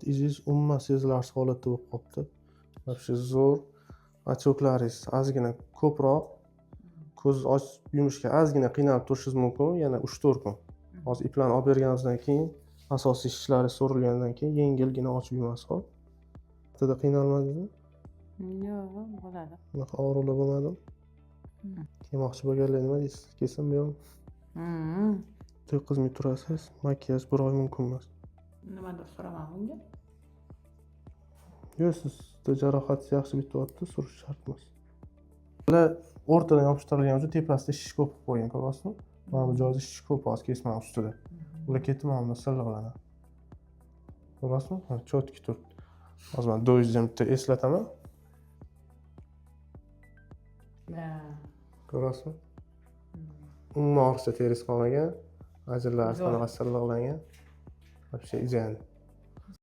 Jarohat izingiz umuman sezilarsiz holatda bo'lib qolibdi. Вообще zo'r. Отёк laringiz ozgina ko'proq. Ko'z ochib yumishga ozgina qiynalib turishingiz mumkin yana 3-4 kun. Hozir iplarni olib berganimizdan keyin, asosiy shishlari so'rilgandan keyin yengilgina ochib yumasiz, xo'p? O'rtada qiynalmadingizmi? Yo'q, bo'ladi. Unaqa og'riqlar bo'lmadimi? Kelmoqchi bo'lganlar nima deysiz, kelsinmi, yo'qmi? Hmm. To'y qilmay turasiz, makiyaj bir oy mumkin emas. Nimadir suraman bunga? Yo'q, sizda jarohat yaxshi bityapti, surish shart emas. Bular o'rtadan yopishtirilgani uchun tepasida shish ko'p qilib qo'ygan, ko'ryapsizmi? Mana bu joyda shish ko'p hozir, kesmani ustida. Ular ketib, mana bunda silliqlanadi, ko'ryapsizmi? Mana, четкий turibdi. Hozir man doizni ham bitta eslataman. Да. Ko'ryapsizmi, umuman ortiqcha teringiz qolmagan, ajinlar Zo'r. qanaqa silliqlangan, вообще идеально.